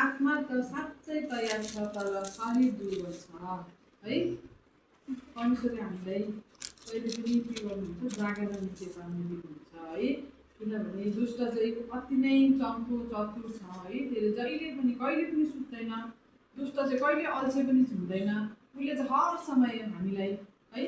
आत्मा त साँच्चै तयार छ तर शरीर दुर्बल छ है। परमेश्वरले हामीलाई कहिले पनि के गर्नुहुन्छ, जागेर चेतावनी दिनुहुन्छ है। किनभने दुष्ट चाहिँ अति नै चङ्खो चतुर छ है। त्यसले जहिले पनि कहिले पनि सुत्दैन। दुष्ट चाहिँ कहिले अल्छे पनि हुँदैन। उसले चाहिँ हर समय हामीलाई है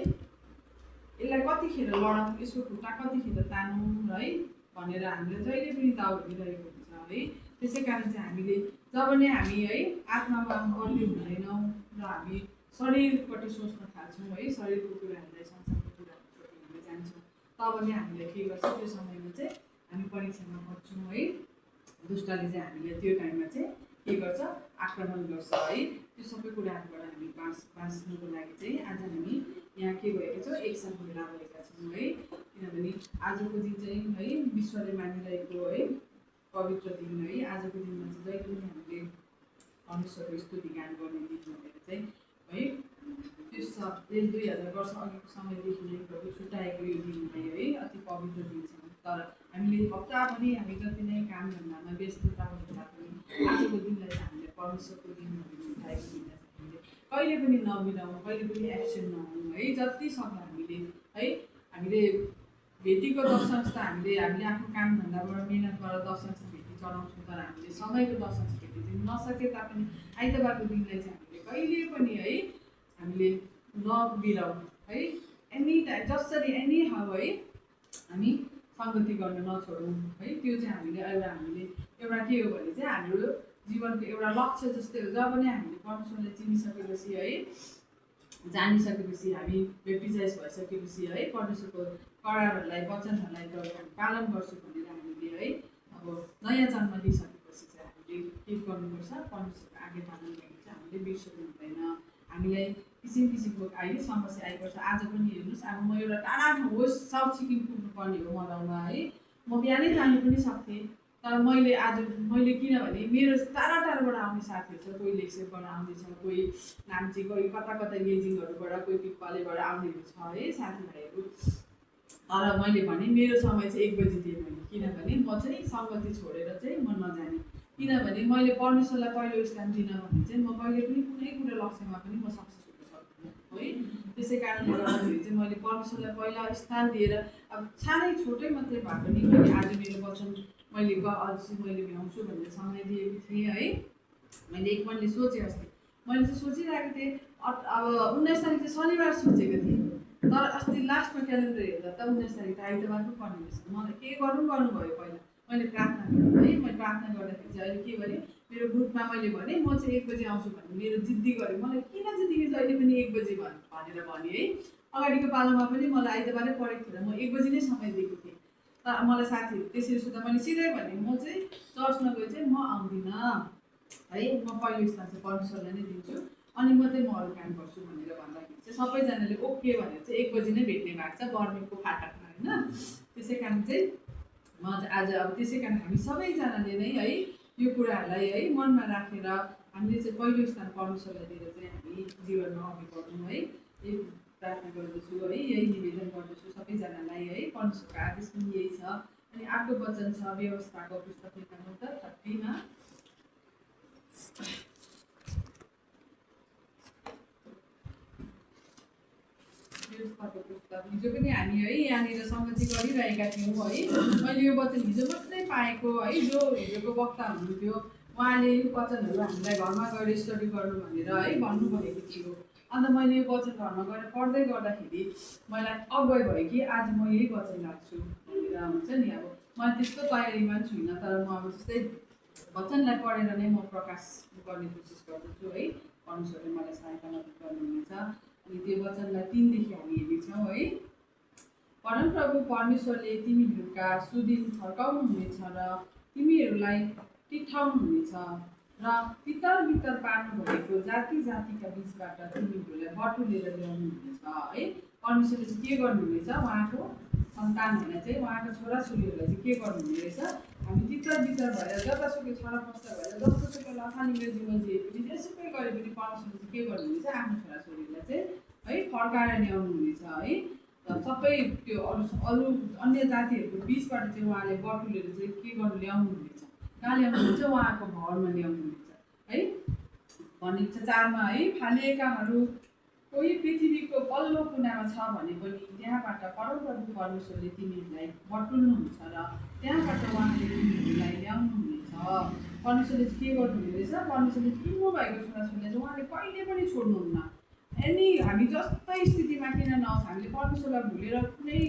यसलाई कतिखेर लडौँ, यसको खुट्टा कतिखेर तानौँ है भनेर हामीले जहिले पनि दाउ दिइरहेको हुन्छ है। त्यसै कारण चाहिँ हामीले जब नै हामी है आत्मामा बलियो हुँदैनौँ र हामी शरीरपट्टि सोच्न थाल्छौँ है, शरीरको कुराहरूलाई संसारको कुराहरूपट्टि हामी जान्छौँ, तब नै हामीलाई के गर्छ, त्यो समयमा चाहिँ हामी परीक्षामा पर्छौँ है। दुष्टले चाहिँ हामीलाई त्यो टाइममा चाहिँ के गर्छ, आक्रमण गर्छ है। त्यो सबै कुराहरूबाट हामी बाँच्नुको लागि चाहिँ आज हामी यहाँ के भएका छौँ, एकसाथ भेला भएका छौँ है। किनभने आजको दिन चाहिँ है विश्वले मानिरहेको है पवित्र दिन है। आजको दिनमा चाहिँ जहिले पनि हामीले परमेश्वरको स्तुति गान गर्ने दिन भनेर चाहिँ है त्यस 2000 वर्ष अघिको समयदेखि नै प्रभु छुट्याएको यो दिनलाई है अति पवित्र दिन छ। तर हामीले हप्ताभरि हामी जति नै काम धन्दामा व्यस्तता हुँदा पनि आजको दिनलाई चाहिँ हामीले परमेश्वरको दिन भनेर छुट्याएको दिनलाई चाहिँ हामीले कहिले पनि नबिराउँ, कहिले पनि एब्सेन्ट नहुँ है। जति सक्दो हामीले भेटीको दशंश त हामीले आफ्नो काम धन्दाबाट मेहनतबाट दशंश भेटी चढाउँछौँ, तर हामीले समयको दशंश भेटी दिन नसके तापनि आइतबारको दिनलाई चाहिँ हामीले कहिले पनि है हामीले नबिराउँ है। एनी टाइम जसरी एनी हाउ है हामी सङ्गति गर्न नछोडौँ है। त्यो चाहिँ हामीले एउटा के हो भने चाहिँ हाम्रो जीवनको एउटा लक्ष्य जस्तै हो। जब नै हामीले परमेश्वरलाई चिनिसकेपछि है, जानिसकेपछि, हामी बेप्टिजाइज भइसकेपछि है, परमेश्वरको करारहरूलाई वचनहरूलाई पालन गर्छु भनेर हामीले है अब नयाँ जन्म लिइसकेपछि चाहिँ हामीले के गर्नुपर्छ, परमेश्वरको आज्ञा पालन गर्नु चाहिँ हामीले बिर्सनु हुँदैन। हामीलाई किसिम किसिमको अहिले समस्या आइपर्छ। आज पनि हेर्नुहोस्, अब म एउटा टाढा ठाउँ होस्, साउथ सिक्किम पुग्नुपर्ने हो मनाउमा है, म बिहानै जानु पनि सक्थेँ। तर मैले किनभने मेरो टाढा टाढाबाट आउने साथीहरू छ, कोही लेक्सेपबाट आउँदैछ, कोही नाम्ची, कोही कता कता गेजिङहरूबाट, कोही पिप्पालेबाट आउनेहरू छ है साथीभाइहरू। तर मैले भने मेरो समय चाहिँ 1 बजी दिएँ मैले, किनभने म चाहिँ सङ्गति छोडेर चाहिँ म नजाने। किनभने मैले परमेश्वरलाई पहिलो स्थान दिनँ भने चाहिँ म कहिले पनि कुनै कुरा लक्ष्यमा पनि म सक्सेस हुन सक्दिनँ है। त्यसै कारणले गर्दाखेरि चाहिँ मैले परमेश्वरलाई पहिला स्थान दिएर अब सानै छोटै मात्रै भए पनि मैले आज मेरो वचन मैले भ्याउँछु भनेर समय दिएको थिएँ है। मैले एक मनले सोचेँ, अस्ति मैले चाहिँ सोचिरहेको थिएँ, अब 19 तारिक चाहिँ शनिबार सोचेको थिएँ, तर अस्ति लास्टमा क्यालेन्डर हेर्दा त 19 तारिक त आइतबार पो पर्ने रहेछ। मलाई के गर्नुभयो पहिला मैले प्रार्थना गरेँ है। मैले प्रार्थना गर्दाखेरि चाहिँ अहिले के गरेँ, मेरो ग्रुपमा मैले भने म चाहिँ 1 बजी आउँछु भने मेरो जिद्दी गरेँ। मलाई किन जिद्दी जहिले पनि 1 बजी भनेर भने है। अगाडिको पालोमा पनि मलाई आइतबारै परेको थिएन, म 1 बजी नै समय दिएको थिएँ। तर मलाई साथीहरू त्यसरी सोध्दा मैले सिधै भने म चाहिँ चर्च नगए चाहिँ म आउँदिनँ है, म पहिलो स्थान चाहिँ परमेश्वरलाई नै दिन्छु, अनि मात्रै म अरू काम गर्छु भनेर भन्दाखेरि चाहिँ सबैजनाले ओके भनेर चाहिँ 1 बजी नै भेट्ने भएको छ बर्मेकको फाटकमा होइन। त्यसै कारण चाहिँ म चाहिँ आज अब त्यसै कारण हामी सबैजनाले नै है यो कुराहरूलाई है मनमा राखेर हामीले चाहिँ पहिलो स्थान परमेश्वरलाई दिएर चाहिँ हामी जीवनमा अघि बढ्छौँ है। यही प्रार्थना गर्दछु है, यही निवेदन गर्दछु सबैजनालाई है। परमेश्वरको आदेश पनि यही छ। अनि अर्को वचन छ व्यवस्थाको पुस्तक निकाल्नु त 30 मा व्यवस्थाको पुस्तक। हिजो पनि हामी है यहाँनिर सङ्गति गरिरहेका थियौँ है। मैले यो वचन हिजो मात्रै पाएको है। जो हिजोको वक्ता हुनुहुन्थ्यो उहाँले यो वचनहरू हामीलाई घरमा गएर स्टडी गर्नु भनेर है भन्नुभएको थियो। अन्त मैले यो वचन घरमा गएर पढ्दै गर्दाखेरि मलाई अगुवाई भयो कि आज म यही वचन राख्छु भनेर हुन्छ नि। अब म त्यस्तो तयारीमा पनि छुइनँ, तर म अब जस्तै वचनलाई पढेर नै म प्रकाश गर्ने कोसिस गर्दछु है। परमेश्वरले मलाई सहायता मद्दत गर्नुहुनेछ। अनि त्यो वचनलाई 3 देखि हामी हेर्नेछौँ है। परमप्रभु परमेश्वरले तिमीहरूका सुदिन फर्काउनुहुनेछ र तिमीहरूलाई टिठाउनुहुनेछ र तितर बितर पार्नु भएको जाति जातिका बिचबाट तिमीहरूलाई बटुलेर ल्याउनुहुनेछ है। परमेश्वरले चाहिँ के गर्नुहुनेछ, उहाँको सन्तानहरूलाई चाहिँ, उहाँको छोराछोरीहरूलाई चाहिँ के गर्नुहुने रहेछ, हामी तितर बितर भएर जतासुकै छरपष्ट भएर जस्तोसुकै लथालिङ्ग जीवन दिए पनि जेसुकै गरे पनि परमेश्वरले चाहिँ के गर्नुहुनेछ, आफ्नो छोराछोरीहरूलाई चाहिँ है फर्काएर ल्याउनुहुनेछ है। सबै त्यो अरू अन्य जातिहरूको बिचबाट चाहिँ उहाँले बटुलेर चाहिँ के गर्नु ल्याउनुहुनेछ, कहाँ ल्याउनुहुन्छ, उहाँको भवनमा ल्याउनुहुनेछ। है भनिन्छ 4मा है फालिएकाहरू कोही पृथ्वीको पल्लो कुनामा छ भने पनि त्यहाँबाट परमप्रभु परमेश्वरले तिमीहरूलाई बटुल्नुहुन्छ र त्यहाँबाट उहाँले तिमीहरूलाई ल्याउनुहुनेछ। परमेश्वरले के गर्नुहुने रहेछ, परमेश्वरले चुन्नु भएको छोराछोरीलाई चाहिँ उहाँले कहिले पनि छोड्नुहुन्न। एनी हामी जस्तै स्थितिमा किन नहोस्, हामीले परमेश्वरलाई भुलेर कुनै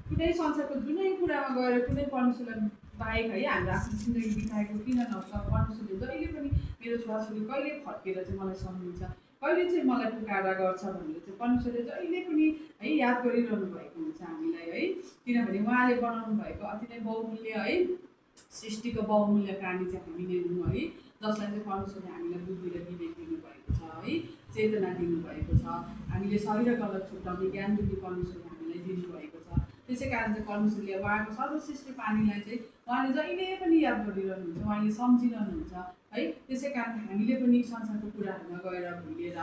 कुनै संसारको जुनै कुरामा गएर कुनै परमेश्वरलाई बाहेक है हाम्रो आफ्नो जिन्दगी बिताएको किन नहोस्, परमेश्वरले जहिले पनि मेरो छोराछोरी कहिले फर्केर चाहिँ मलाई सम्झिन्छ, कहिले चाहिँ मलाई पुकारा गर्छ भनेर चाहिँ परमेश्वरले जहिले पनि है याद गरिरहनु भएको हुन्छ हामीलाई है। किनभने उहाँले बनाउनु भएको अति नै बहुमूल्य है सृष्टिको बहुमूल्य प्राणी चाहिँ हामी नै हौँ है, जसलाई चाहिँ परमेश्वरले हामीलाई बुद्धि र विवेक दिनुभएको छ है, चेतना दिनुभएको छ, हामीले सही र गलत छुट्याउने ज्ञान बुद्धि परमेश्वरले हामीलाई दिनुभएको छ। त्यसै कारण चाहिँ परमेश्वरले उहाँको सर्वश्रेष्ठ प्राणीलाई चाहिँ उहाँले जहिले पनि याद गरिरहनुहुन्छ, उहाँले सम्झिरहनुहुन्छ है। त्यसै कारण हामीले पनि संसारको कुराहरूमा गएर भुलेर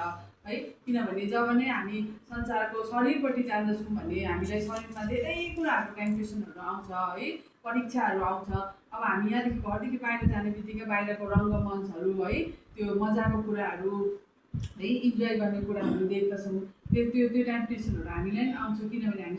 है, किनभने जब नै हामी संसारको शरीरपट्टि जाँदछौँ भने हामीलाई शरीरमा धेरै कुराहरूको टेम्पटेसनहरू आउँछ है, परीक्षाहरू आउँछ। अब हामी यहाँदेखि घरदेखि बाहिर जाने बित्तिकै बाहिरको रङ्गमञ्चहरू है, त्यो मजाको कुराहरू है, इन्जोय गर्ने कुराहरू देख्दछौँ, त्यो टेम्पटेसनहरू हामीलाई पनि आउँछ, किनभने हामी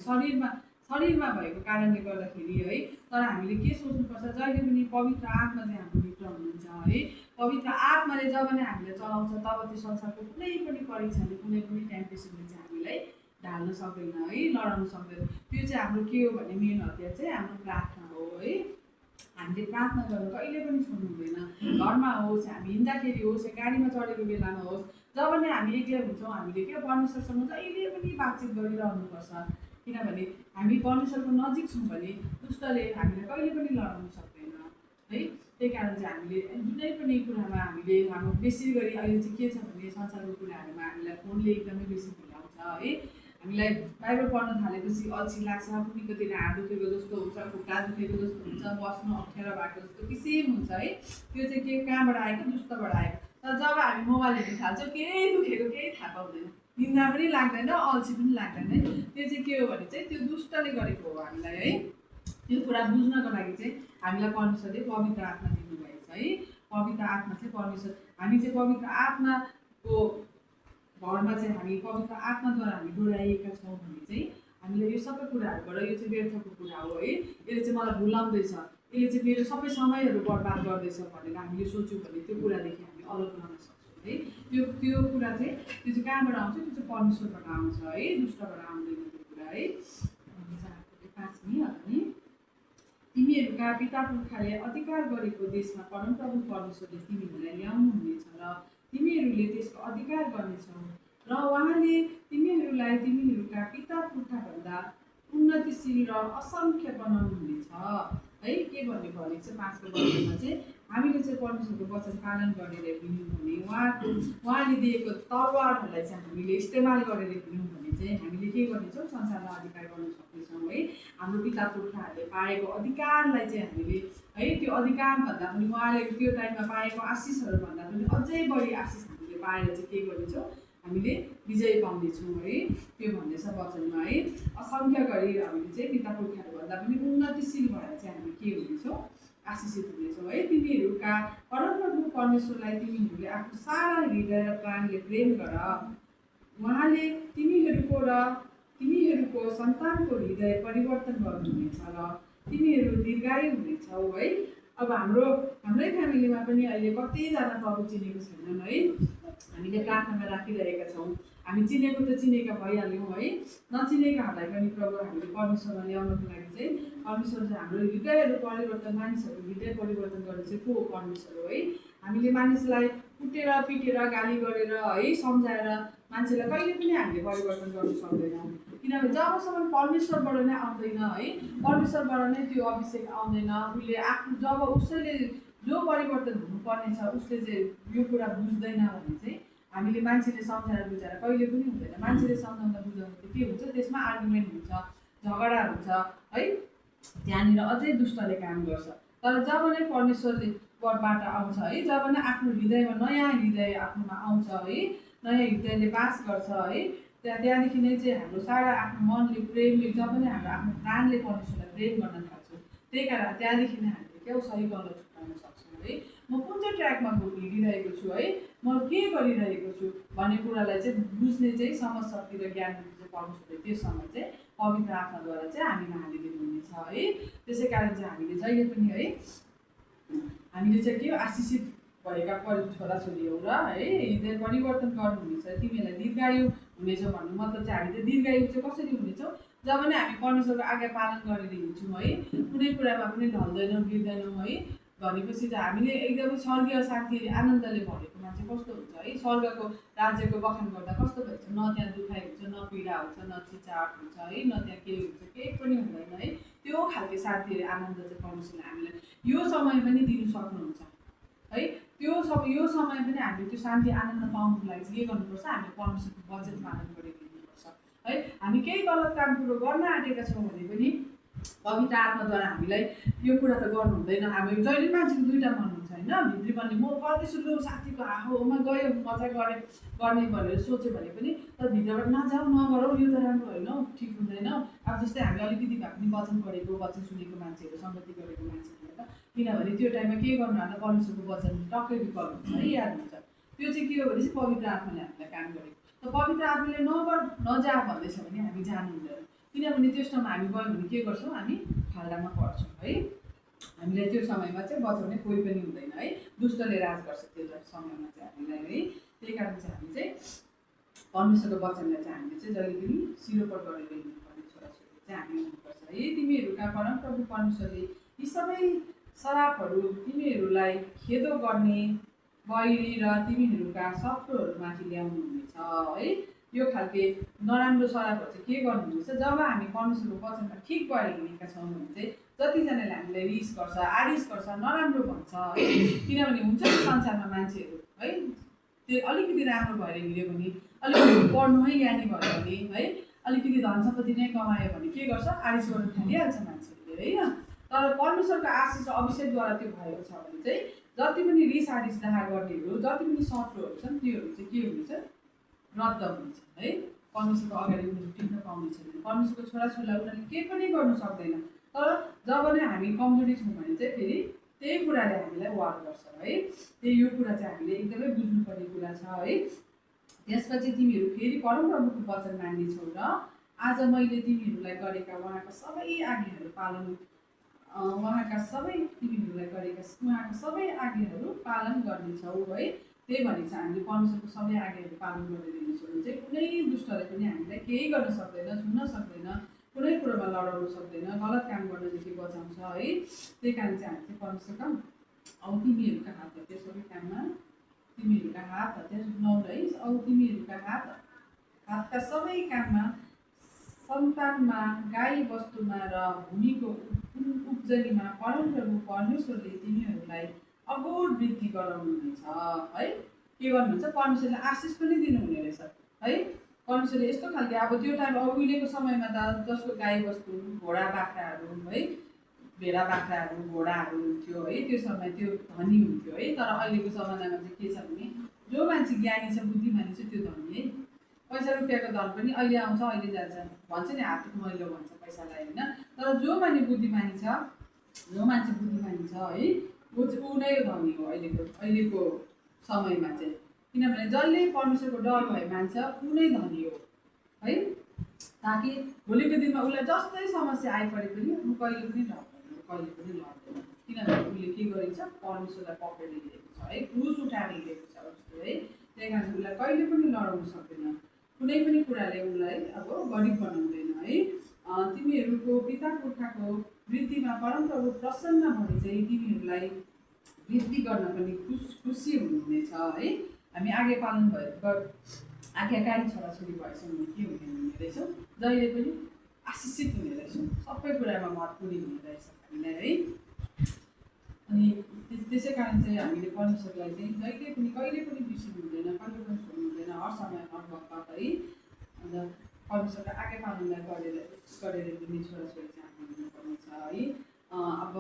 शरीरमा भएको कारणले गर्दाखेरि है। तर हामीले के सोच्नुपर्छ, जहिले पनि पवित्र आत्मा चाहिँ हाम्रो भित्र हुनुहुन्छ है। पवित्र आत्माले जब नै हामीलाई चलाउँछ तब त्यो संसारको कुनै पनि परीक्षाले कुनै पनि टेम्पटेसनले चाहिँ हामीलाई ढाल्न सक्दैन है, लडाउन सक्दैन। त्यो चाहिँ हाम्रो के हो भने मेन हतियार चाहिँ हाम्रो प्रार्थना हो है। हामीले प्रार्थना गर्नु कहिले पनि छोड्नु हुँदैन, घरमा होस्, हामी हिँड्दाखेरि होस्, गाडीमा चढेको बेलामा होस्, जब नै हामी एक्लै हुन्छौँ हामीले के परमेश्वरसँग जहिले पनि बातचित गरिरहनुपर्छ। किनभने हामी परमेश्वरको नजिक छौँ भने दुष्टले हामीलाई कहिले पनि लडाउनु सक्दैन है। त्यही कारण चाहिँ हामीले जुनै पनि कुरामा हामीले हाम्रो बेसी गरी अहिले चाहिँ के छ भने संसारको कुराहरूमा हामीलाई फोनले एकदमै बेसी भुलाउँछ है। हामीलाई बाइबल पढ्न थालेपछि अल्छी लाग्छ, कुनीकोतिर हात दुखेको जस्तो हुन्छ, खुट्टा दुखेको जस्तो हुन्छ, बस्नु अप्ठ्यारो भएको जस्तो किसिम हुन्छ है। त्यो चाहिँ के कहाँबाट आएको, दुष्टबाट आएको। तर जब हामी मोबाइल हेर्न थाल्छौँ केही दुखेको केही थाहा पाउँदैन, निन्दा पनि लाग्दैन, अल्छी पनि लाग्दैन है। त्यो चाहिँ के हो भने चाहिँ त्यो दुष्टले गरेको हो हामीलाई है। त्यो कुरा बुझ्नको लागि चाहिँ हामीलाई परमेश्वरले पवित्र आत्मा दिनुभएको छ है। पवित्र आत्मा चाहिँ परमेश्वर, हामी चाहिँ पवित्र आत्माको घरमा चाहिँ हामी पवित्र आत्माद्वारा हामी डोराइएका छौँ भने चाहिँ हामीले यो सबै कुराहरूबाट यो चाहिँ व्यर्थको कुरा हो है, यसले चाहिँ मलाई भुलाउँदैछ, यसले चाहिँ मेरो सबै समयहरू बर्बाद गर्दैछ भनेर हामीले सोच्यौँ भने त्यो कुरादेखि हामी अलग रहन सक्छौँ है। त्यो कुरा चाहिँ त्यो चाहिँ कहाँबाट आउँछ, त्यो चाहिँ परमेश्वरबाट आउँछ है, दुष्टबाट आउँदैन त्यो कुरा है। 5 अनि तिमीहरूका पिता पुर्खाले अधिकार गरेको देशमा परमप्रभु परमेश्वरले तिमीहरूलाई ल्याउनुहुनेछ र तिमीहरूले त्यसको अधिकार गर्नेछौ र उहाँले तिमीहरूलाई तिमीहरूका पिता पुर्खाभन्दा उन्नतिशील र असङ्ख्य बनाउनुहुनेछ है। के भन्ने भनेको चाहिँ 5को वचनमा चाहिँ हामीले चाहिँ परमेश्वरको वचन पालन गरेर हिँड्यौँ भने उहाँले दिएको तरवारहरूलाई चाहिँ हामीले इस्तेमाल गरेर हिँड्यौँ भने चाहिँ हामीले के गर्नेछौँ, संसारमा अधिकार गर्न सक्नेछौँ है। हाम्रो पिता पुर्खाहरूले पाएको अधिकारलाई चाहिँ हामीले है, त्यो अधिकारभन्दा पनि उहाँले त्यो टाइममा पाएको आशिषहरूभन्दा पनि अझै बढी आशिष हामीले पाएर चाहिँ के गर्नेछौँ, हामीले विजय पाउनेछौँ है। त्यो भन्दैछ वचनमा है, असङ्ख्य गरी हामीले चाहिँ पिता पुर्खाहरूभन्दा पनि उन्नतिशील भएर चाहिँ हामी के हुनेछौँ, आशिषित हुनेछौँ है। तिमीहरूका परमप्रभु परमेश्वरलाई तिमीहरूले आफ्नो सारा हृदय र प्राणले प्रेम गर, उहाँले तिमीहरूको सन्तानको हृदय परिवर्तन गर्नुहुनेछ र तिमीहरू दीर्घायु हुनेछौ है। अब हाम्रै फ्यामिलीमा पनि अहिले कतिजना प्रभु चिनेको छैनन् है, हामीले प्रार्थनामा राखिरहेका छौँ। हामी चिनेको त चिनेका भइहाल्यौँ है, नचिनेकाहरूलाई पनि प्रभु हामीले परमेश्वरमा ल्याउनको लागि चाहिँ परमेश्वर चाहिँ हाम्रो हृदयहरू परिवर्तन, मानिसहरूको हृदय परिवर्तन गर्ने चाहिँ को हो, परमेश्वर हो है। हामीले मानिसलाई कुटेर पिटेर गाली गरेर है सम्झाएर मान्छेलाई कहिले पनि हामीले परिवर्तन गर्नु सक्दैनौँ, किनभने जबसम्म परमेश्वरबाट नै आउँदैन है, परमेश्वरबाट नै त्यो अभिषेक आउँदैन। उसले आफ्नो जब उसैले जो परिवर्तन हुनुपर्ने छ उसले चाहिँ यो कुरा बुझ्दैन भने चाहिँ हामीले मान्छेले सम्झाएर बुझाएर कहिले पनि हुँदैन। मान्छेले सम्झाउँदा बुझाउँदा चाहिँ के हुन्छ, त्यसमा आर्गुमेन्ट हुन्छ, झगडा हुन्छ है, त्यहाँनिर अझै दुष्टले काम गर्छ। तर जब नै परमेश्वरले बाट आउँछ है, जब नै आफ्नो हृदयमा नयाँ हृदय आफ्नोमा आउँछ है, नयाँ हृदयले बास गर्छ है, त्यहाँदेखि नै चाहिँ हाम्रो सारा आफ्नो मनले प्रेमले जब नै हाम्रो आफ्नो प्राणले परमेश्वरलाई प्रेम गर्न थाल्छौँ, त्यही कारण त्यहाँदेखि नै हामीले क्या सही गलत छुट्याउन सक्छौँ है। म कुन चाहिँ ट्र्याकमा हिँडिरहेको छु है, म के गरिरहेको छु भन्ने कुरालाई चाहिँ बुझ्ने चाहिँ समझ शक्ति र ज्ञान चाहिँ परमेश्वरले त्यो समय चाहिँ पवित्र आत्माद्वारा चाहिँ हामीमा हालिदिनु हुनेछ है। त्यसै कारण चाहिँ हामीले जहिले पनि है हामीले चाहिँ के आशिषित भएका छोराछोरी हौ र है, हृदय परिवर्तन गर्नुहुनेछ, तिमीहरूलाई दीर्घायु हुनेछौ भन्नु मतलब चाहिँ हामी चाहिँ दीर्घायु चाहिँ कसरी हुनेछौँ जब नै हामी परमेश्वरको आज्ञा पालन गरेर हिँड्छौँ है, कुनै कुरामा पनि ढल्दैनौँ गिर्दैनौँ है। भनेपछि चाहिँ हामीले एकदमै स्वर्गीय शान्ति आनन्दले भरेको मान्छे कस्तो हुन्छ है, स्वर्गको राज्यको बखान गर्दा कस्तो भन्छ, न त्यहाँ दुखाइ हुन्छ, न पीडा हुन्छ, न चिचाट हुन्छ है, न त्यहाँ के हुन्छ, केही पनि हुँदैन है। त्यो खालको शान्ति आनन्द चाहिँ परमेश्वरले हामीलाई यो समय पनि दिनु सक्नुहुन्छ है। यो समय पनि हामीले त्यो शान्ति आनन्द पाउनुको लागि चाहिँ के गर्नुपर्छ, हामीले परमेश्वरको वचन पालन गरेर हिँड्नुपर्छ है। हामी केही गलत काम कुरो गर्न आँटेका छौँ भने पनि पवित्र आत्माद्वारा हामीलाई यो कुरा त गर्नु हुँदैन। हामी जहिले मान्छेको दुईवटा मन हुन्छ होइन, भित्री भन्ने म गर्दैछु लु साथीको आहोमा गयो मजा गर्ने भनेर सोच्यो भने पनि तर भित्रबाट नजाऊ नगरौ, यो त राम्रो होइन हौ, ठिक हुँदैन हौ। अब जस्तै हामी अलिकति भए पनि वचन पढेको वचन सुनेको मान्छेहरू, सङ्गति गरेको मान्छेहरू होइन, किनभने त्यो टाइममा के गर्नु होला, परमेश्वरको वचन टक्कै विकल्प हुन्छ है, याद हुन्छ। त्यो चाहिँ के हो भने चाहिँ पवित्र आत्माले हामीलाई काम गरेको। त पवित्र आत्माले नजा भन्दैछ भने हामी जानु हुँदैन, किनभने त्यस ठाउँमा हामी गयौँ भने के गर्छौँ, हामी खाल्डामा पर्छौँ है। हामीलाई त्यो समयमा चाहिँ बचाउने कोही पनि हुँदैन है, दुष्टले राज गर्छ त्यो समयमा चाहिँ हामीलाई है। त्यही कारण चाहिँ हामी चाहिँ परमेश्वरको वचनलाई चाहिँ हामीले चाहिँ जहिले पनि सिरोपर गरेर हिँड्नुपर्ने छोराछोरी चाहिँ हामी हुनुपर्छ है। तिमीहरूका परमप्रभु परमेश्वरले यी सबै श्रापहरू तिमीहरूलाई खेदो गर्ने गैरी र तिमीहरूका शत्रुहरूमाथि ल्याउनुहुनेछ है। यो खालके नराम्रो श्रापहरू चाहिँ के गर्नुहुनेछ, जब हामी परमेश्वरको वचनमा ठिक भएर हिँडेका छौँ भने चाहिँ जतिजनाले हामीलाई रिस गर्छ, आरिस गर्छ, नराम्रो भन्छ है, किनभने हुन्छ नि संसारमा मान्छेहरू है, त्यो अलिकति राम्रो भएर हिँड्यो भने, अलिकति पढ्नुमै ज्ञानी भयो भने है, अलिकति धन सम्पत्ति नै कमायो भने के गर्छ, आरिस गर्नु थालिहाल्छ मान्छेहरूले है। तर परमेश्वरको आशिष र अभिषेकद्वारा त्यो भएको छ भने चाहिँ जति पनि रिस आरिस डाहा गर्नेहरू, जति पनि शत्रुहरू छन् त्योहरू चाहिँ के हुनेछ, रद्द हुन्छ है। परमेश्वरको अगाडि उनीहरू टिक्न पाउने छैन, परमेश्वरको छोराछोरीलाई उनीहरूले केही पनि गर्नु सक्दैन। तर जब नै हामी कमजोरी छौँ भने चाहिँ फेरि त्यही कुराले हामीलाई वार गर्छ है। त्यही यो कुरा चाहिँ हामीले एकदमै बुझ्नुपर्ने कुरा छ है। त्यसपछि तिमीहरू फेरि परमप्रभुको वचन मान्नेछौ र आज मैले तिमीहरूलाई गरेका उहाँका सबै आज्ञाहरू पालन गर्नेछौ है। त्यही भने चाहिँ हामीले परमेश्वरको सबै आज्ञाहरू पालन गरेर हिँड्छौँ भने चाहिँ कुनै दुष्टले पनि हामीलाई केही गर्न सक्दैन, छुन सक्दैन, कुनै कुरोमा लडाउन सक्दैन, गलत काम गर्नदेखि बचाउँछ है। त्यही कारण चाहिँ हामी चाहिँ परमेश्वरका अब तिमीहरूका हात हतियार सबै काममा, तिमीहरूका हात हतियार 9 है, अब तिमीहरूका हातका सबै काममा, सन्तानमा, गाई वस्तुमा र भूमिको उब्जनीमा परमप्रभु परमेश्वरले तिमीहरूलाई अगोर वृद्धि गराउनुहुनेछ है। के गर्नुहुन्छ, परमेश्वरले आशिष पनि दिनुहुने रहेछ है। परमेश्वरले यस्तो खालको अब त्यो टाइम उहिलेको समयमा त जसको गाई वस्तु, घोडा बाख्राहरू है, भेडा बाख्राहरू, घोडाहरू हुन्थ्यो है, त्यो समय त्यो धनी हुन्थ्यो है। तर अहिलेको जमानामा चाहिँ के छ भने जो मान्छे ज्ञानी छ, बुद्धिमानी छ, त्यो धनी है। पैसा रुपियाँको धन पनि अहिले आउँछ अहिले जान्छ भन्छ नि, हातको मैलो भन्छ पैसालाई होइन। तर जो मान्छे बुद्धिमानी छ है, ऊ नै धनी हो अहिलेको समयमा चाहिँ। किनभने जसले परमेश्वरको डर भए मान्छ ऊ नै धनी हो है। ताकि भोलिको दिनमा उसलाई जस्तै समस्या आइपरे पनि ऊ कहिले पनि लड्दैन, किनभने उसले के गरिन्छ, परमेश्वरलाई पक्रेर हिँडेको छ है, क्रुस उठाएर हिँडेको छ जस्तो है। त्यही कारण उसलाई कहिले पनि लडाउन सक्दैन, कुनै पनि कुराले उसलाई अब गरिब बनाउँदैन है। तिमीहरूको पिता पुर्खाको वृद्धिमा परमप्रभु प्रसन्न भए चाहिँ तिमीहरूलाई वृद्धि गर्न पनि खुसी हुनुहुनेछ है। हामी आज्ञाकारी छोराछोरी भएछौँ भने के हुने रहेछौँ, जहिले पनि आशिषित हुने रहेछौँ, सबै कुरामा भरपुरी हुने रहेछ हामीलाई है। अनि त्यसै कारण चाहिँ हामीले परमेश्वरलाई चाहिँ जहिले पनि कहिले पनि बिर्सिनु हुँदैन, कहिले पनि छोड्नु हुँदैन, हर समय हर वक्त है। अन्त परमेश्वरको आज्ञा पालनलाई गरेर हिँड्ने छोराछोरी चाहिँ हामी हुनुपर्नेछ है। अब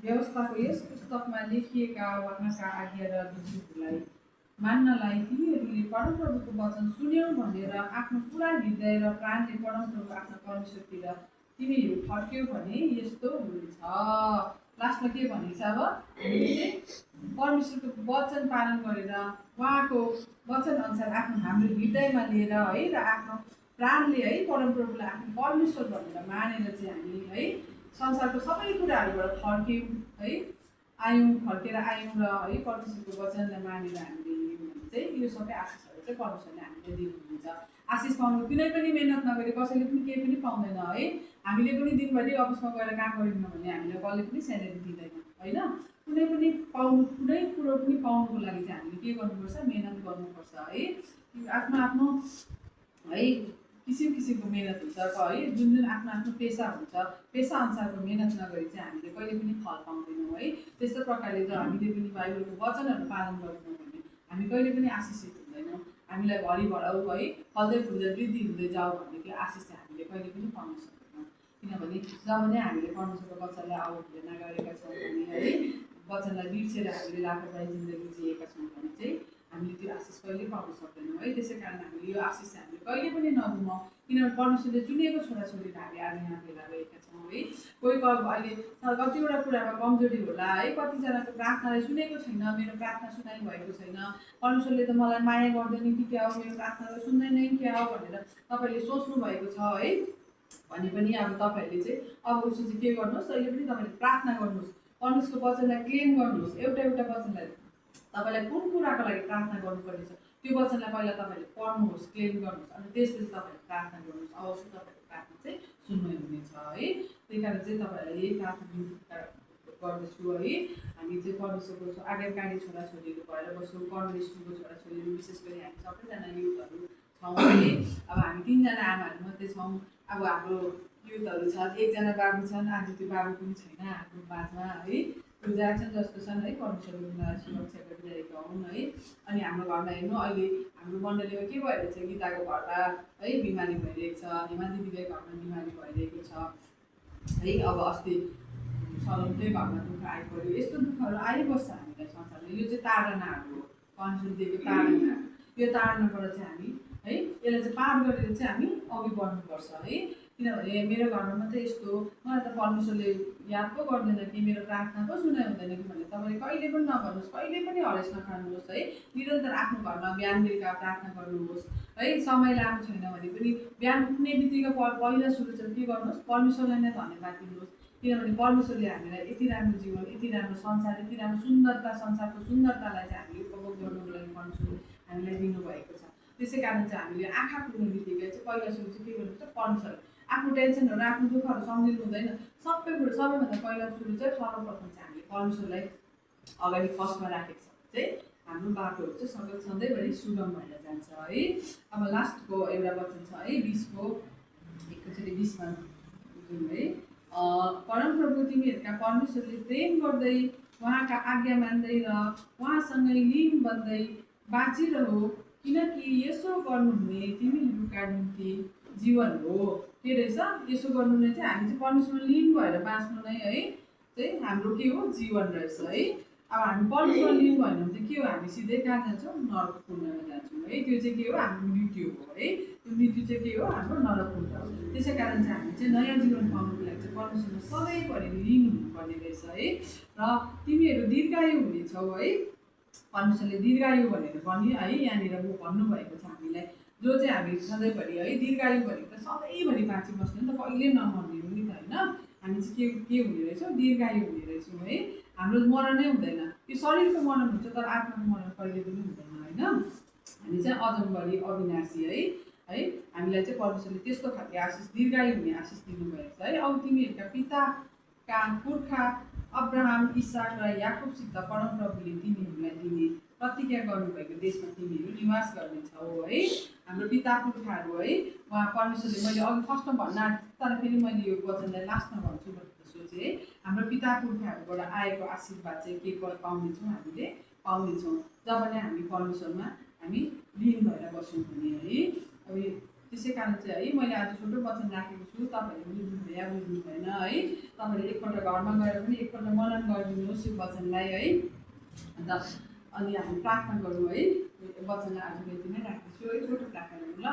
व्यवस्थाको यस पुस्तकमा लेखिएका उहाँका आज्ञा र विधिहरूलाई मान्नलाई तिमीहरूले परमप्रभुको वचन सुन्यौ भनेर आफ्नो पुरा हृदय र प्राणले परमप्रभु आफ्नो परमेश्वरतिर तिमीहरू फर्क्यौ भने यस्तो हुनेछ। लास्टमा के भनेको छ अब हामीले चाहिँ परमेश्वरको वचन पालन गरेर उहाँको वचन अनुसार आफ्नो हाम्रो हृदयमा लिएर है र आफ्नो प्राणले है परमप्रभुलाई आफ्नो परमेश्वर भनेर मानेर चाहिँ हामी है संसारको सबै कुराहरूबाट फर्क्यौँ है फर्केर आयौँ र है परमेश्वरको वचनलाई मानेर हामीले हिँड्यौँ भने चाहिँ यो सबै आशिषहरू चाहिँ परमेश्वरले हामीले दिनुहुन्छ। आशिष पाउनु कुनै पनि मेहनत नगरी कसैले पनि केही पनि पाउँदैन है। हामीले पनि दिनभरि अफिसमा गएर काम गरिदिनु भने हामीलाई कसले पनि स्यालेरी दिँदैन होइन। कुनै पनि कुनै कुरो पनि पाउनुको लागि चाहिँ हामीले के गर्नुपर्छ, मेहनत गर्नुपर्छ है। आफ्नो आफ्नो है किसिम किसिमको मेहनत हुन्छ है, जुन जुन आफ्नो आफ्नो पेसा हुन्छ, पेसा अनुसारको मेहनत नगरी चाहिँ हामीले कहिले पनि फल पाउँदैनौँ है। त्यस्तो प्रकारले त हामीले पनि बाइबलको वचनहरू पालन गर्दैनौँ भने हामी कहिले पनि आशिषित हुँदैनौँ। हामीलाई भरि बढाउ है फल्दै फुल्दै वृद्धि हुँदै जाऊ भन्ने त्यो आशिष चाहिँ हामीले कहिले पनि पाउन सक्दैनौँ। किनभने जब नै हामीले परमेश्वरको वचनलाई अवहेलना गरेका छौँ भने है, वचनलाई बिर्सेर हामीले लापरवाही जिन्दगी जिएका छौँ भने चाहिँ हामीले त्यो आशिष कहिले पाउन सक्दैनौँ है। त्यसै कारण हामीले यो आशिष चाहिँ हामीले कहिले पनि नगुमाउँ। किनभने परमेश्वरले चुनेको छोराछोरीलाई हामी आज यहाँ भेला भएका छौँ है। कोही अहिले कतिवटा कुरामा कमजोरी होला है, कतिजनाको प्रार्थनालाई सुनेको छैन, मेरो प्रार्थना सुनाइ भएको छैन, परमेश्वरले त मलाई माया गर्दैन कि क्या हो, मेरो प्रार्थनालाई सुन्दैन क्या हो भनेर तपाईँले सोच्नु भएको छ है भने पनि अब तपाईँहरूले चाहिँ अब उसो चाहिँ के गर्नुहोस्, अहिले पनि तपाईँले प्रार्थना गर्नुहोस्, परमेश्वरको वचनलाई क्लेम गर्नुहोस्। एउटा एउटा वचनलाई तपाईँलाई कुन कुराको लागि प्रार्थना गर्नुपर्ने छ त्यो वचनलाई पहिला तपाईँले पढ्नुहोस्, क्लेम गर्नुहोस्, अनि त्यसपछि तपाईँले प्रार्थना गर्नुहोस्। अवश्य तपाईँको प्रार्थना चाहिँ सुन्नु हुनेछ है। त्यही कारण चाहिँ तपाईँहरूलाई यही प्रार्थना गर्दछु है। हामी चाहिँ परमेश्वरको आज्ञाकारी छोराछोरीहरू भएर बस्छौँ, कर्म स्कुलको छोराछोरीहरू, विशेष गरी हामी सबैजना युथहरू छौँ है। अब हामी 3 जना आमाहरू मात्रै छौँ। अब हाम्रो युथहरू छ, 1 जना बाबु छन्, आज त्यो बाबु पनि छैन हाम्रो माझमा है। त्यो जान्छन् जस्तो छन् है, परमेश्वरले उनीहरूलाई सुरक्षा गरिरहेका हुन् है। अनि हाम्रो घरमा हेर्नु अहिले हाम्रो मण्डलीमा के भइरहेको छ, गीताको घरमा है बिमारी भइरहेको छ, हेमा दिदीको घरमा बिमारी भइरहेको छ है। अब अस्ति सलमकै घरमा दुःख आइपऱ्यो। यस्तो दुःखहरू आइबस्छ हामीलाई संसारमा। यो चाहिँ ताडनाहरू हो, परमेश्वरले दिएको ताडना। यो ताडनाबाट चाहिँ हामी है यसलाई चाहिँ पार गरेर चाहिँ हामी अघि बढ्नुपर्छ है। किनभने मेरो घरमा मात्रै यस्तो मलाई त परमेश्वरले याद पो गर्दैन कि, मेरो प्रार्थना पो सुनाइ हुँदैन कि भनेर तपाईँले कहिले पनि नगर्नुहोस्, कहिले पनि हरेस नखानुहोस् है। निरन्तर आफ्नो घरमा बिहान बेलुका प्रार्थना गर्नुहोस् है। समय लामो छैन भने पनि बिहान उठ्ने बित्तिकै पहिला सुरु चाहिँ के गर्नुहोस्, परमेश्वरलाई नै धन्यवाद दिनुहोस्। किनभने परमेश्वरले हामीलाई यति राम्रो जीवन, यति राम्रो संसार, यति राम्रो सुन्दरता, संसारको सुन्दरतालाई चाहिँ हामीले उपभोग गर्नुको लागि परमेश्वरले हामीलाई दिनुभएको छ। त्यसै कारण चाहिँ हामीले आँखा खुल्ने बित्तिकै चाहिँ पहिला सुरु चाहिँ के गर्नुपर्छ, परमेश्वर आफ्नो टेन्सनहरू, आफ्नो दुःखहरू सम्झिनु हुँदैन। सबै कुरो सबैभन्दा पहिला सुरु चाहिँ सर्वप्रथम चाहिँ हामीले परमेश्वरलाई अगाडि फर्स्टमा राखेको छ चाहिँ हाम्रो बाटोहरू चाहिँ सधैँभरि सुगम भएर जान्छ है। अब लास्टको एउटा वचन छ है 20को एकचोटि 20मा बुझौँ है। परमप्रभु तिमीहरूका परमेश्वरले प्रेम गर्दै, उहाँका आज्ञा मान्दै र उहाँसँगै लीन बन्दै बाँचिरहो, किनकि यसो गर्नुहुने तिमीहरूका निम्ति जीवन हो। के रहेछ, यसो गर्नु नै चाहिँ हामी चाहिँ परमेश्वरमा लीन भएर बाँच्नु नै है चाहिँ हाम्रो के हो, जीवन रहेछ है। अब हामी परमेश्वरमा लीन भएन भने चाहिँ के हो, हामी सिधै कहाँ जान्छौँ, नरक कुण्डमा जान्छौँ है। त्यो चाहिँ के हो, हाम्रो मृत्यु हो है। त्यो मृत्यु चाहिँ के हो, हाम्रो नरक कुण्ड हो। त्यसै कारण चाहिँ हामी चाहिँ नयाँ जीवन पाउनुको लागि चाहिँ परमेश्वरमा सधैँभरि लीन हुनुपर्ने रहेछ है। र तिमीहरू दीर्घायु हुनेछौ है, परमेश्वरले दीर्घायु भनेर पनि है यहाँनिर भन्नुभएको छ हामीलाई। जो चाहिँ हामी सधैँभरि है दीर्घायु भनेको त सधैँभरि बाँची बस्ने नि त, कहिले नमर्ने हो नि त होइन। हामी चाहिँ के हुने रहेछौँ, दीर्घायु हुने रहेछौँ है। हाम्रो मरणै हुँदैन, यो शरीरको मरण हुन्छ तर आत्माको मरण कहिले पनि हुँदैन होइन। हामी चाहिँ अजन्मभरि अविनाशी है। हामीलाई चाहिँ परमेश्वरले त्यस्तो खालको आशिष, दीर्घायु हुने आशिष दिनुभएको छ है। अब तिमीहरूका पिताका पुर्खा अब्राहम, इसाक र याकुबसित परमप्रभुले तिमीहरूलाई दिने प्रतिज्ञा गर्नुभएको देशमा तिमीहरू निवास गर्नेछौ है। हाम्रो पिता पुर्खाहरू है, उहाँ परमेश्वरले, मैले अघि फर्स्टमा भन्न तर फेरि मैले यो वचनलाई लास्टमा भन्छु भनेर सोचेँ है। हाम्रो पिता पुर्खाहरूबाट आएको आशीर्वाद चाहिँ के पाउनेछौँ, हामीले पाउनेछौँ जब नै हामी परमेश्वरमा हामी लीन भएर बस्यौँ भने है। अब त्यसै कारण चाहिँ है मैले आज छोटो वचन राखेको छु, तपाईँहरूले बुझ्नु भयो या बुझ्नु भएन है। तपाईँहरूले एकपल्ट घरमा गएर पनि एकपल्ट मनन गरिदिनुहोस् यो वचनलाई है। अन्त अनि हामी प्रार्थना गरौँ है। वचनलाई आज यति नै राख्दैछु है, छोटो प्रार्थना गरौँ ल।